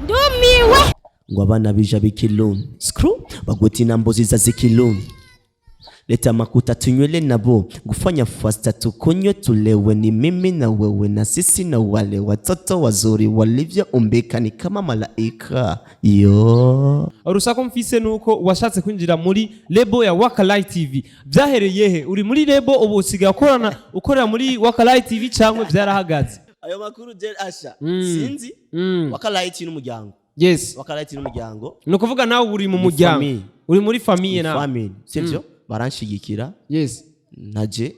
Ndumiwe. Ngo abana bija b'ikiluni screw baguti na mbuzi za zikiluni, leta makuta tunywele nabo gufanya fasta tukunywe tulewe, ni mimi na wewe na sisi na wale watoto wazuri walivyoumbika ni kama malaika yo. Urusaku mfise nuko washatse kwinjira muri label ya Wakalite TV. Vyahereye he? Uri muri label ubu, usigaye ukorana, ukorera muri Wakalite TV cyangwa vyarahagaze? Ayo makuru je asha sinzi. Wakalaiti n'umuryango. Wakalaiti n'umuryango. Ni ukuvuga nawe uri mu muryango. Famille. Uri muri famille nawe. Family, sivyo? Baranshigikira. Naje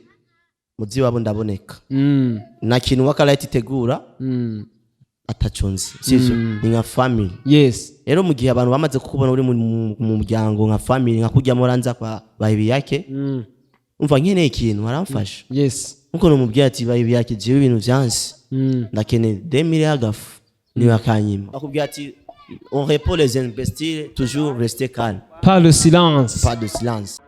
muzi wabo ndaboneka. Nta kintu Wakalaiti itegura ataco nzi, sivyo? Ni nka family. Rero mu gihe abantu bamaze kukubona uri mu muryango nka family, nka kurya moranza kwa bahibi yake, umva nkeneye ikintu baramfasha. Nkuko numubwiye ati: "Bahibi yake, jewe ibintu vyanse, ndakeneye 2000 y'agafu," niwe akanyima. Akubwira ati: "On répond les imbéciles, toujours rester calme." Pas le silence. Pas de silence.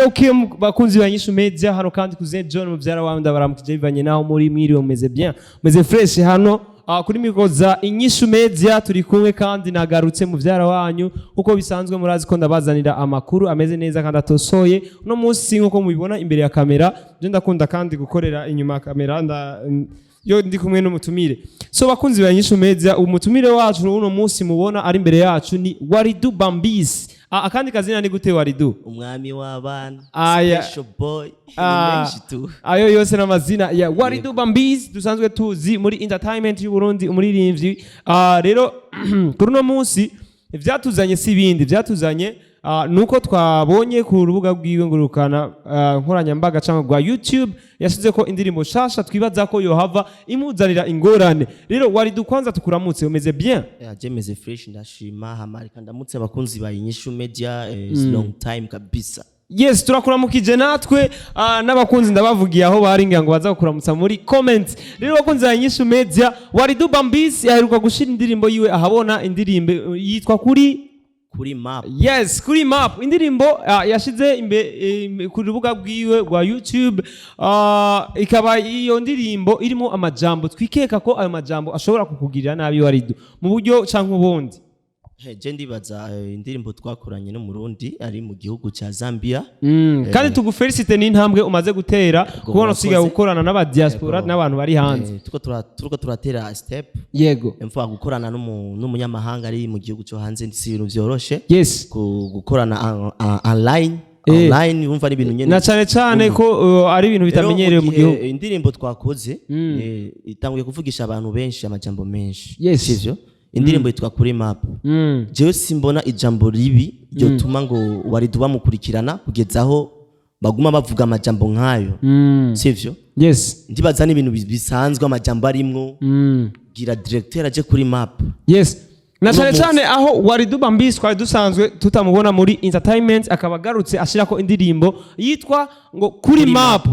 Okay, bakunzi ba Nyishu Media, hano kandi kuze John muvyara wawe, ndabaramukije bivanye naho muri. Mwiriwe, mumeze bien, mumeze fresh? Hano kuri micro za Inyishu Media turi kumwe kandi nagarutse muvyara wanyu. Uko bisanzwe murazi ko ndabazanira amakuru ameze neza kandi atosoye. Uno munsi nkuko mubibona imbere ya kamera, je ndakunda kandi gukorera inyuma ya kamera yo ndi kumwe n'umutumire. So bakunzi ba Inyishu Media, umutumire wacu uno munsi mubona ari imbere yacu ni Waridu Bambis. Akandi kazina ni gute, Waridu? Umwami w'abana. Aya. Special boy. Ni menshi tu. Ayo yose n'amazina ya Waridu Bambis dusanzwe tuzi muri entertainment y'u Burundi, umuririmbyi. Rero kuri uno munsi ivyatuzanye si ibindi, vyatuzanye nuko twabonye ku rubuga rwiwe ngurukana nkoranyambaga cyangwa rwa YouTube yashize ko indirimbo shasha twibaza ko yohava imuzanira ingorane. Rero Waridu, kwanza tukuramutse, umeze bien? Je meze fresh, ndashima. Hamarika ndamutse abakunzi ba Inyishu Media, it's long time kabisa. Yes, turakuramukije natwe, n'abakunzi ndabavugiye aho bari ngira ngo baza kukuramutsa muri comment. Rero bakunzi ba Inyishu Media, Waridu Bambis aheruka gushira indirimbo yiwe ahabona, indirimbo yitwa Kuri Kuri Map. Yes, Kuri Map. Indirimbo yashize ku rubuga rwiwe rwa YouTube, ikaba iyo ndirimbo irimo amajambo twikeka ko ayo majambo ashobora kukugirira nabi, Waridu, mu buryo canke ubundi. Je ndibaza indirimbo twakoranye n'Umurundi ari mu gihugu cya Zambia. Kandi tugufelicite n'intambwe umaze gutera kubona usigaye Murakoze. gukorana n'abadiaspora n'abantu bari hanze. Turiko turatera step. Mvuga gukorana n'umunyamahanga ari mu gihugu cyo hanze si ibintu vyoroshe. Gukorana online, online wumva ari ibintu nyene. Na cane cane ko ari ibintu Rero bitamenyerewe mu gihe gihugu. Indirimbo twakoze itanguye kuvugisha abantu benshi amajambo menshi. Sivyo? Indirimbo yitwa Kuri Map. Jewe simbona ijambo ribi ryotuma ngo Waridu bamukurikirana kugeza aho baguma bavuga amajambo nk'ayo. Sivyo? Yes. Ndibaza n'ibintu bisanzwe amajambo arimwo. Gira directeur aje kuri map. Yes, na Uno cyane munsi. cyane aho Waridu Bambis twari dusanzwe tutamubona muri entertainment, akaba agarutse ashirako indirimbo yitwa ngo Kuri Map.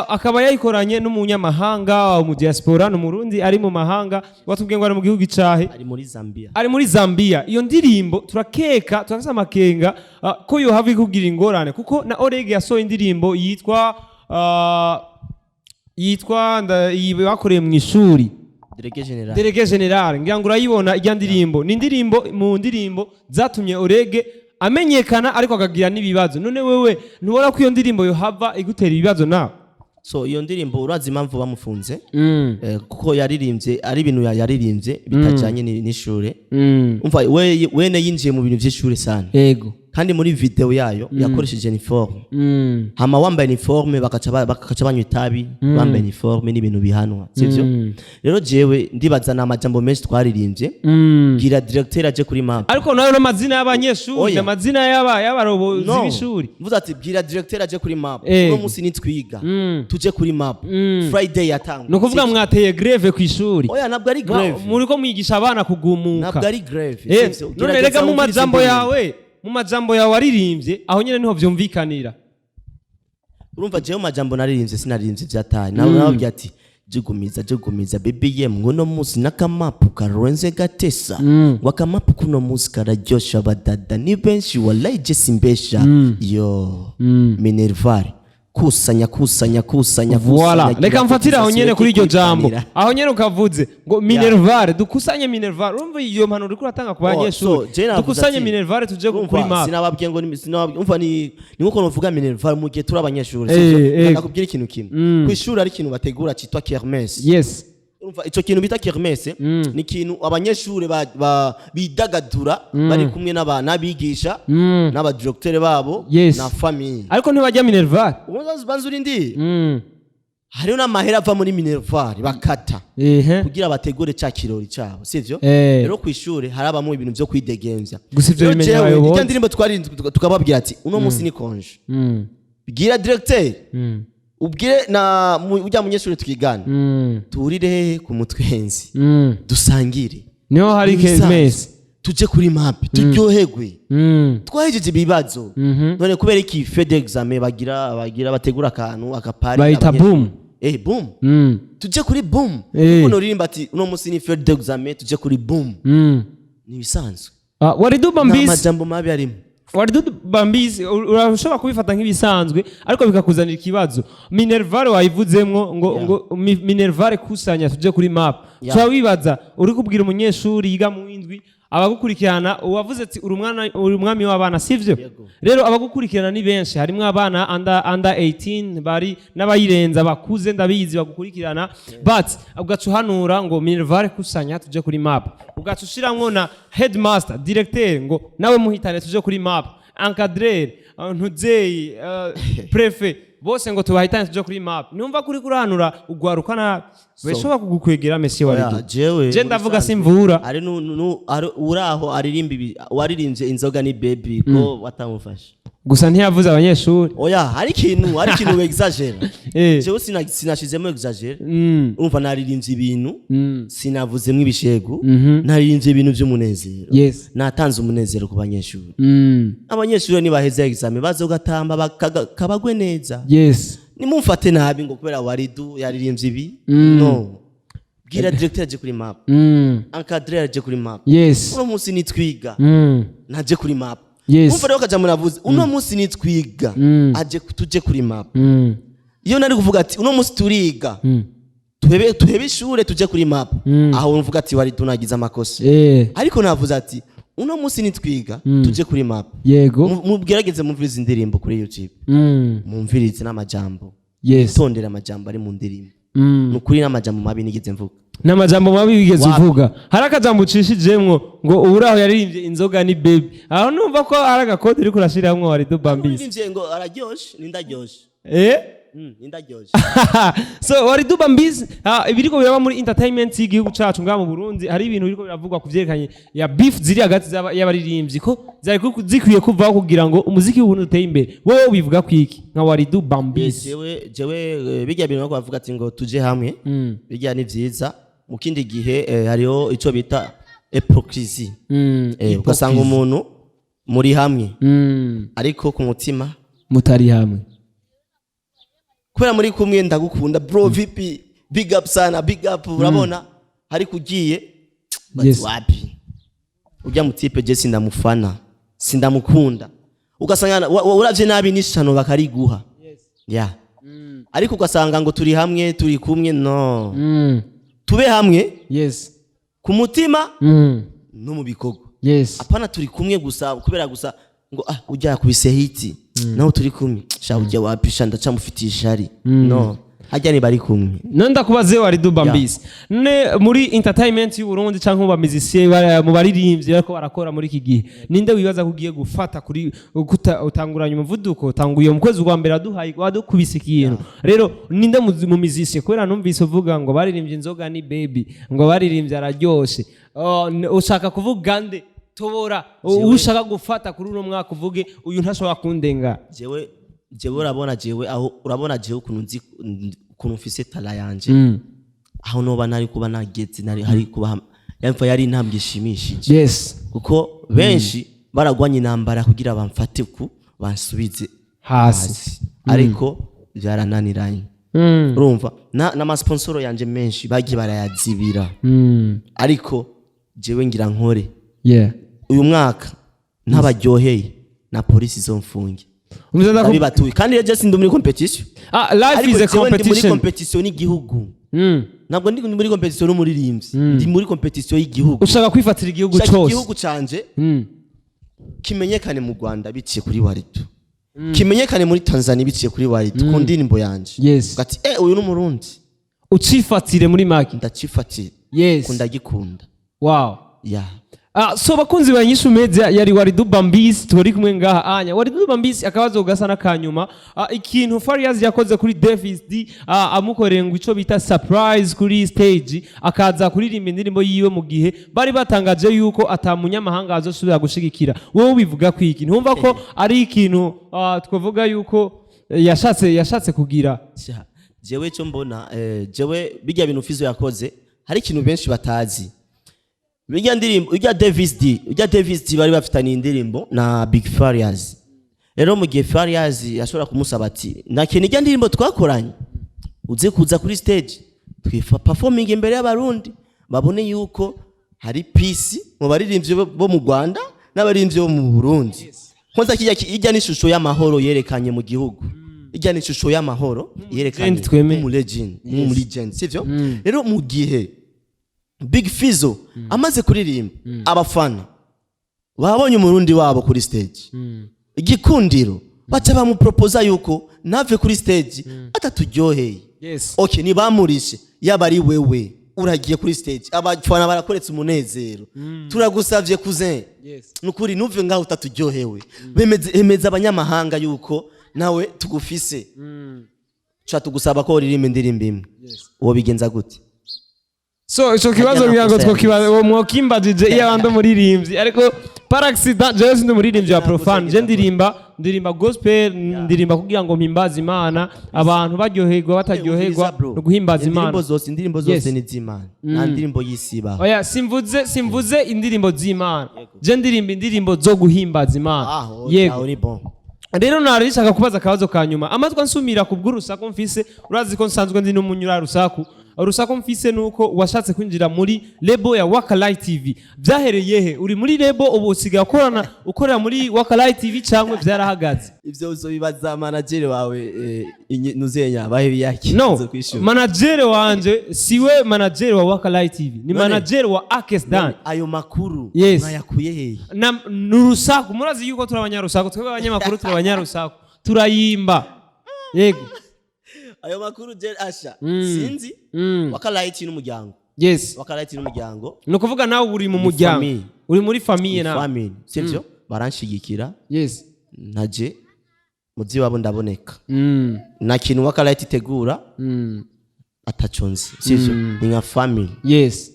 Akaba yayikoranye n'umunyamahanga mu diaspora, n'Umurundi ari mu mahanga. Watubwiye ngo ari mu gihugu icahe? Ari muri Zambia. Ari muri Zambia. Iyo ndirimbo turakeka, turafise amakenga ko yohava ikugira ingorane, kuko na Oreg yasohoye indirimbo yitwa iyi bakoreye mu ishuri. Délégué général. Délégué Général, ngira ngo urayibona. Ijya ndirimbo ni indirimbo mu ndirimbo zatumye Orege amenyekana, ariko akagira n'ibibazo. None wewe ntubona ko iyo ndirimbo yohava igutera ibibazo nawe? So iyo ndirimbo, urazi impamvu bamufunze? Kuko yaririmbye ari ibintu yaririmbye bitajanye n'ishure. Umva, we wene yinjiye mu bintu vy'ishure sana. Kandi muri video yayo yakoresheje uniforme. Hama wambaye uniforme bakaca banywa itabi bambaye uniforme, n'ibintu bihanwa, sivyo? Rero jewe ndibaza ni amajambo menshi twaririmbye. Gira directeur aje kuri map. Ariko nayo n'amazina y'abanyeshuri. Oya. Amazina y'abarobozi b'ishuri. Mvuze ati: "Bwira directeur aje kuri map." Uno munsi nitwiga tuje kuri map. Friday yatangwa. Ni ukuvuga mwateye grève ku ishuri? Oya, ntabwo ari grève. Muri ko mwigisha abana kugumuka. Ntabwo ari grève. Sivyo? None Gerageza rega mu wumvirize majambo indirimbo. yawe, mu majambo yawe waririmbye, aho nyine niho vyumvikanira. Urumva, jewe mu majambo naririmbye sinaririmbye vyataye nawe. Nababwiye ati: "Jugumiza, jugumiza baby, yemwe uno munsi n'akamapu karenze gatesa, ngo akamapu kuno munsi kararyosha, abadada ni benshi, wallahi je simbesha yo minerval." Kusanya, kusanya, kusanya, Voilà. kusanya. Reka mfatire aho nyene kuri iryo jambo, kwitanira. aho nyene ukavuze ngo minerval, dukusanye minerval. Urumva iyo mpanuro uriko uratanga ku Oh, banyeshuri? so, je navuze Dukusanye ati, minerval, tuje urumva, kuri map. Sinababwiye ngo sinababwiye, umva, ni nkuko novuga minerval mu gihe turi abanyeshuri, sivyo? Ndakubwira ikintu kimwe: ku ishuri hari ikintu bategura cyitwa kermesse. Urumva, ico kintu bita kermesse ni ikintu abanyeshuri bidagadura bari kumwe n'abigisha n'abadirecteur babo na famille. Ariko ntibajya minerval. Ubundi banza urindire. Hariho n'amahera ava muri minerval bakata kugira bategure ca kirori cabo, sivyo? Rero ku ishuri harabamo ibintu vyo kwidegemvya. Gusa ivyo Rero bimenya jewe, abayobozi. irya ndirimbo twari tukababwira ati: "Uno munsi ni congé, bwira directeur, ubwire na ujya munyeshuri twigana, turire hehe? Ku mutwenzi, dusangire." Niho hari Ibisanzwe. kermesse. Tuje kuri map, turyoherwe. Twahejeje ibibazo. None kubera iki fin d'examen bagira bategura akantu akapari? Bayita boom. Boom. Tuje kuri boom. Uno ririmba ati: "Uno munsi ni fin d'examen, tuje kuri boom." Ni ibisanzwe. Ah, Waridu Nta Bambisi. majambo mabi arimo. Waridu Bambisi, urashobora kubifata nk'ibisanzwe ariko bikakuzanira ikibazo. Minerval wayivuzemwo ngo ngo minerval kusanya, tuje kuri map. Tuba wibaza uri kubwira umunyeshuri yiga mu windwi, abagukurikirana, uwavuze ati uri umwana, uri umwami w'abana, sivyo? Yego. Rero abagukurikirana ni benshi, harimwo abana under 18 bari n'abayirenza bakuze, ndabizi bagukurikirana. But ugaca uhanura ngo minerval kusanya, tuje kuri map, ugaca ushiramwo na headmaster, directeur, ngo nawe muhitane tuje kuri map, encadreur, ntuzeyi, préfet, bose ngo tubahitane tuje kuri map. Numva kuri kuranura ugwaruka nabi, bashobora kugukwegera, monsieur Oya, Waridu. jewe Je ndavuga muri simvura. Ari uraho aririmba waririmbye inzoga ni baby ko watamufashe. Gusa ntiyavuze abanyeshuri. Oya, hari ikintu exagère. Jewe sinashizemo exagère. Urumva, naririmbye ibintu, sinavuzemo ibishegu, naririmbye ibintu by'umunezero. Natanze umunezero ku banyeshuri. Abanyeshuri nibaheza examen bazogatamba kabagwe neza. Nimumfate nabi ngo kubera Waridu yaririmbye ibi. No bwira directeur aje kuri map, encadreur aje kuri map. Uno munsi nitwiga, naje kuri map. Umva rero, kaja muravuze uno munsi nitwiga, aje tuje kuri map. Iyo nari kuvuga ati: "Uno munsi turiga, tuhebe ishure tuje kuri map," aho mvuga ati wari tunagize amakosa. Ariko navuze ati: "Uno munsi nitwiga, tuje kuri map." Mugerageze mumvirize indirimbo kuri YouTube. Mumvirize n'amajambo. Tondera amajambo ari mu ndirimbo. Ni ukuri, n'amajambo mabi nigeze mvuga. N'amajambo mabi wigeze Wapi? uvuga? Hari akajambo ucishijemwo ngo uburaho yaririmbye inzoga ni baby, aho numva ko ari agakode uriko urashiramwo, Waridu Bambisi. Uririmbye ngo araryoshe, nindaryoshe. Nindaryoshe. So Waridu Bambisi, ibiriko biraba muri entertainment y'igihugu cacu ngaha mu Burundi, hari ibintu biriko biravugwa ku vyerekanye ya beef ziri hagati y'abaririmbyi, ko zari zikwiye kuvaho kugira ngo umuziki w'Uburundi utere imbere. Wowe ubivuga kwiki nka Waridu Bambisi? Jewe bijya bintu bako bavuga ati ngo tuje hamwe, bijya ni vyiza. Mu kindi gihe hariho ico bita hypocrisie. Ugasanga umuntu muri hamwe, ariko ku mutima mutari hamwe. Kubera muri kumwe, ndagukunda bro, vipi, big up sana, big up, urabona ariko ugiye bati wapi, ujya mu type je sindamufana, sindamukunda. Ugasanga uravye nabi n'ishano bakariguha ya, ariko ugasanga ngo turi hamwe, turi kumwe. No tube hamwe ku mutima no mu bikorwa. Apana turi kumwe gusa kubera gusa ngo ah, ujya yakubise hit, naho turi kumwe sha, ujya wapisha, ndacamufitiye ishari. No hajya ni bari kumwe. None ndakubaze, Waridu Bambisi, none muri entertainment y'u Burundi canke mu bamizisiye, mu baririmbyi bariko barakora muri iki gihe, ninde wibaza ko ugiye gufata kuri utanguranye umuvuduko utanguye mu kwezi kwa mbere, waduhaye, wadukubise ikintu? Rero ninde mu musicien? Kubera numvise uvuga ngo baririmbye inzoga ni baby, ngo baririmbye araryoshe. Oh, ushaka kuvuga nde? Tobora ushaka gufata kuri uno mwaka, uvuge uyu ntashobora kundenga. Jewe urabona, jewe aho urabona jewe ukuntu nzi, ukuntu mfise talent yanje, aho noba nari kuba nageze, nari hari kuba yamfa, yari intambwe ishimishije, kuko benshi baragwanye intambara kugira bamfate ku bansubize hasi, hasi, ariko byarananiranye. Urumva, n'amasponsoro yanje menshi bagiye barayazibira, ariko jewe ngira nkore uyu mwaka ntabaryoheye na polisi izomfunge. Umva Ndabibatuye kandi rero je sindi muri competition. Ah, life Ariko is a jewe ndi muri competition. competition n'igihugu. Ntabwo ndi muri competition n'umuririmbyi, ndi muri competition y'igihugu. Ushaka kwifatira igihugu Shaka cyose. igihugu canje kimenyekane mu Rwanda biciye kuri Waridu, kimenyekane muri Tanzania biciye kuri Waridu, ku ndirimbo yanje. Ugati uyu ni Umurundi. Ucifatire muri make. Ndacifatira. Ko ndagikunda. Ya. Ah, so bakunzi ba Nyishu Media, yari Waridu Bambisi turi kumwe ngaha anya. Waridu Bambisi, akabazo gasa n'akanyuma. Ikintu Farias yakoze kuri Davis D, amukoreye ngo ico bita surprise kuri stage, akaza kuririmba indirimbo yiwe mu gihe bari batangaje yuko ata munyamahanga azosubira gushigikira, wowe ubivuga kwiki? Ntumva ko ari ikintu twavuga yuko yashatse kugira? Sha, jewe cyo mbona, jewe bijya bintu Fizo yakoze, hari ikintu benshi batazi. Bijya ndirimbo ujya Davis D, ujya Davis D bari bafitanye indirimbo na Big Farias. Rero mu gihe Farias yashobora kumusaba ati: "Nakene ijya ndirimbo twakoranye, uze kuza kuri stage twifa performing imbere y'Abarundi, babone yuko hari peace mu baririmbyi bo mu Rwanda n'abaririmbyi bo mu Burundi." Kwanza kijya ijya n'ishusho y'amahoro yerekanye mu gihugu, ijya n'ishusho y'amahoro yerekanye Legend twemeye. nk'umu legend, nk'umu legend, sivyo? Rero mu gihe Big Fizzo amaze kuririmba, abafana babonye Umurundi wabo kuri stage, igikundiro, baca bamupropoza yuko nave kuri stage ataturyoheye. Okay, nibamurishe, yaba ari wewe uragiye kuri stage, abafana barakoretse umunezero, turagusavye cousin, nukuri nuve ngaho utaturyohewe. Bemeze, emeza abanyamahanga yuko nawe tugufise. Ca tugusaba ko uririmba indirimbo imwe. Uwo bigenza gute? So ico kibazo Harya ngira ngo nakosa. Twokibaza uwo mwokimbajije iyo abandi umuririmbyi, ariko par accident jewe sindi umuririmbyi wa Harya nakosa. profane. Je ndirimba gospel, ndirimba kugira ngo mpimbaze Imana, abantu baryoherwa bataryoherwa, no guhimbaza Indirimbo Imana. zose, indirimbo zose ni iz'Imana, nta ndirimbo y'isibaho. Oya, simvuze indirimbo z'Imana, je ndirimba indirimbo zo guhimbaza Imana. Aho Yego. aho ni bon. Rero nari nshaka kubaza akabazo ka nyuma. Amatwi ansumira ku bw'urusaku mfise, urazi ko nsanzwe ndi n'umunyura rusaku. Urusaku mfise nuko washatse kwinjira muri label ya Waka Light TV. Byahereye he? Uri muri label ubu, usigaye ukorana, ukorera muri Waka Light TV, cyangwa byarahagaze? Ivyo uzobibaza manager wawe, nuzenya bahe yaki. No. Nzokwishura. Manager wanje siwe manager wa Waka Light TV, ni None- manager wa Akes Dan. Ayo makuru mwayakuye hehe? Na nurusaku, murazi yuko turi abanyarusaku, twebwe abanyamakuru turi abanyarusaku, turayimba, yego. Ayo makuru je asha sinzi. Waka Light n'umuryango. Waka Light n'umuryango. Ni ukuvuga nawe uri mu muryango. Famille. Uri muri famille nawe. Family, sivyo? Baranshigikira. Naje muzi wabo ndaboneka. Nta kintu Waka Light itegura ataco nzi, sivyo? Ni nka family.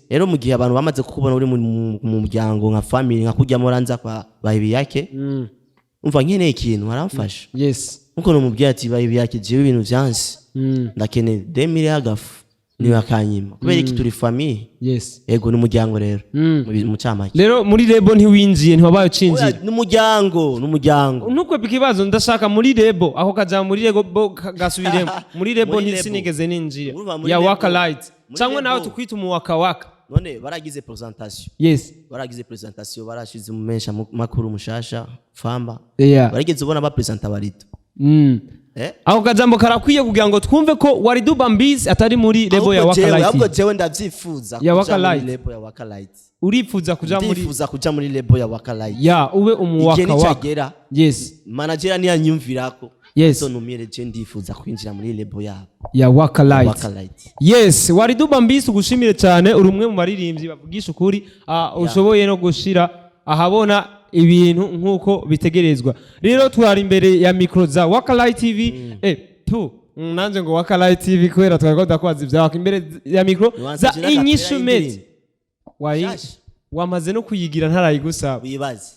Rero mu gihe abantu bamaze kukubona uri mu muryango nka family, nka kurya moranza kwa bahibi yake, umva nkeneye ikintu aramfasha. Nkuko namubwiye ati: "Bahibi yake, jewe ibintu vyanse, ndakeneye 2000 y'agafu," niwe akanyima. Kubera iki? Turi famille. Yego, ni umuryango rero. Mu camake. Rero muri label ntiwinjiye, ntiwabaye ucinjira? Oya, n'umuryango, n'umuryango. Ntukwepe ikibazo, ndashaka muri label, ako kaja muri label gasubiremo muri label. Muri label. Ntisinigeze ninjira Urumva muri ya label- Waka Light muri cyangwa nawe label. tukwita umuwaka waka. None baragize presentation. Baragize presentation, barashize umumesha makuru mushasha famba. Barigeze ubona bapresenta barito? Eh. Ako kajambo karakwiye kugira ngo twumve ko Waridu Bambisi atari muri label ya Ahubwo Waka jewe, Light. ahubwo jewe ndavyifuza Ya kuja Waka muri Light. label ya Waka Light. Uripfuza kuja muri Ndifuza kuja muri label ya Waka Light. Ya ube Igihe umuwaka waka. nicagera, manager niyanyumvirako, zonumire, je ndifuza kwinjira muri label yabo. Ya Waka Light. Waka Light. Yes, Waridu Bambisi, ugushimire cyane. Uri umwe mu baririmbyi bavugisha ukuri, ushoboye no gushira ahabona ibintu nk'uko bitegerezwa. Rero twari imbere ya micro za Waka Light TV, tu nanjye ngo Waka Light TV kubera twari ko ndakubaza ibya Waka, imbere ya micro za Niwansavye n'akapera Inyishu Media. y'indirimbo. Wayi Shasha. wamaze no kuyigira ntarayigusaba. Wibaze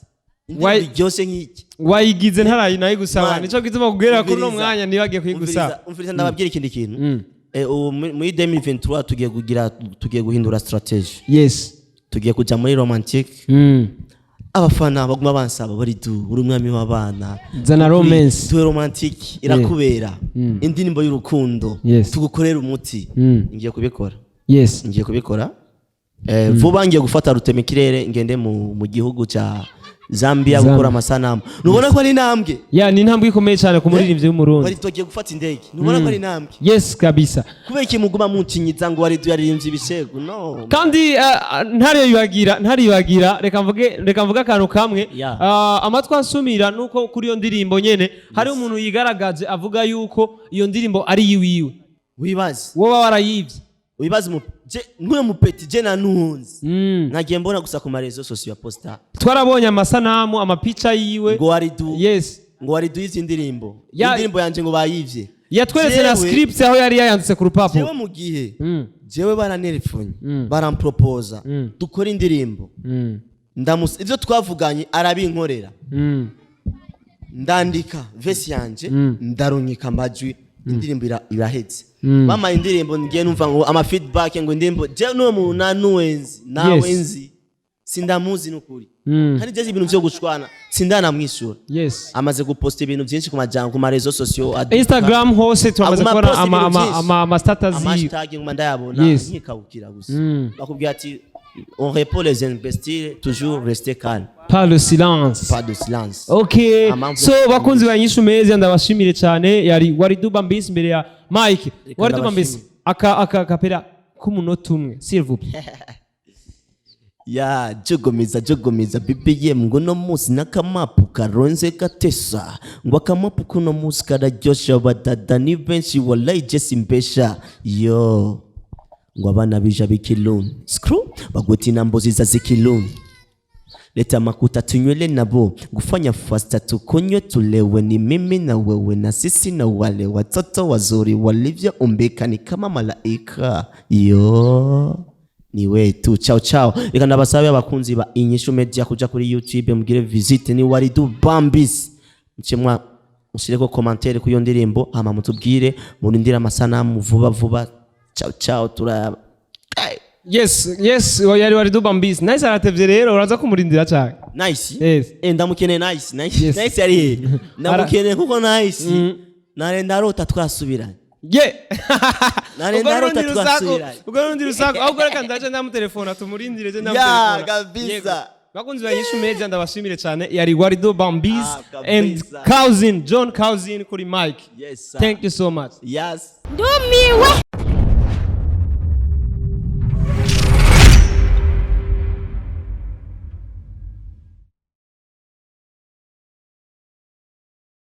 indirimbo iryoshe nk'iki. Wayigize ntarayigusaba. Man, Nico gituma kugera kuri uno umviriza. mwanya ntibagiye kuyigusaba. Umviriza, ndababwira ikindi kintu. Ubu muri 2023 tugiye guhindura strategy. Tugiye kuja muri romantique. Abafana baguma bansaba: "Baridu, uri umwami w'abana." Zana romance. Tuwe romantique, irakubera indirimbo y'urukundo. Tugukorera umuti. Ngiye kubikora. Ngiye kubikora. Vuba ngiye gufata rutemikirere, ngende mu gihugu ca Zambia Zambia. gukora amasanamu. Nubona ko ari intambwe? Ya, ni intambwe ikomeye cyane ku muririmbyi w'Umurundi. Wari tugiye gufata indege, nubona ko ari intambwe? Yes, kabisa. Kubera iki muguma muncinyiza ngo Waridu yaririmbye ibishegu? No. Kandi ntariyobagira, reka mvuge akantu kamwe. Amatwi ansumira nuko kuri iyo ndirimbo nyene hari umuntu yigaragaje avuga yuko iyo ndirimbo ari iyiwiwe. Wibaze. Wowe warayivye. Wibaze mu je nk'uyo mupeti je nanunze, nagiye mbona gusa ku ma réseaux sociaux ya posta. Twarabonye amasanamu, amapica yiwe. Ngo Waridu, ngo Waridu y'izi ndirimbo, indirimbo yanje ngo bayivye. Yatweretse na script aho yari yayanditse ku rupapuro. Jewe mu gihe jewe baranerefonye, barampropoza dukora indirimbo, ndamus ivyo twavuganye arabinkorera, ndandika verse yanje, ndarunyika amajwi, indirimbo irahetse. Bamaye indirimbo, ngiye numva ngo ama feedback ngo indirimbo, je n'uwo muntu nanuwenzi nawe nzi, sindamuzi n'ukuri. Kandi je ibintu vyo gushwana sindanamwishyura. Amaze guposta ibintu byinshi ku majambo, ku ma réseaux sociaux aduka. Instagram hose turamaze Aguma kubona posta ama ibintu ama byinshi. ama status yiwe. Ama hashtag nguma ndayabona, nkikabukira gusa. Bakubwira ati on répond les imbéciles, toujours rester calme. Pas le silence. Pas de silence. Okay. Amamvu. So bakunzi ba Nyishu Media, ndabashimire cyane. Yari Waridu Bambisi imbere ya Mike. Waridu Bambisi, Ndabashimire. aka kapera k'umunota umwe, s'il vous plaît. Ya jogomeza jogomeza BBM, ngo no munsi n'akamapu karonze gatesa, ngo akamapu kuno munsi kararyosha, abadada ni benshi, wallahi je simbesha yo, ngo abana bija bikiluni screw bagweti na mbozi za zikiluni, leta makuta tunywele nabo, gufanya fasta tukunywe tulewe, ni mimi na wewe na sisi na wale watoto wazuri walivyoumbika ni kama malaika, yo ni wetu. Ciao ciao. Reka ndabasabe abakunzi ba Inyishu Media kuja kuri YouTube mugire visite, ni Waridu Bambis, mce mushireko commentaire ku iyo ndirimbo, hama mutubwire murindire amasanamu vuba vuba. Ciao ciao, turaba. Hey. Yes, yari Waridu Bambisi. Nice, aratevye rero, uraza kumurindira cyane. Nice. Yes. Ndamukeneye Nice, Nice. Yes. Nice yari he? Ndamukeneye kuko Nice nare ndarota twasubiranye. Nare Ubwo ndarota n'urundi rusaku, twasubiranye. ubwo n'urundi rusaku. Ahubwo reka ndaje ndamutelefona tumurindire, je ndamutelefona. Kabisa. Yego. Bakunzi ba Nyishu Media, ndabashimire cyane. Yari Waridu Bambis and kabisa. Cousin John Cousin kuri mic. Yes sir. Thank you so much. Yes. Ndumiwe.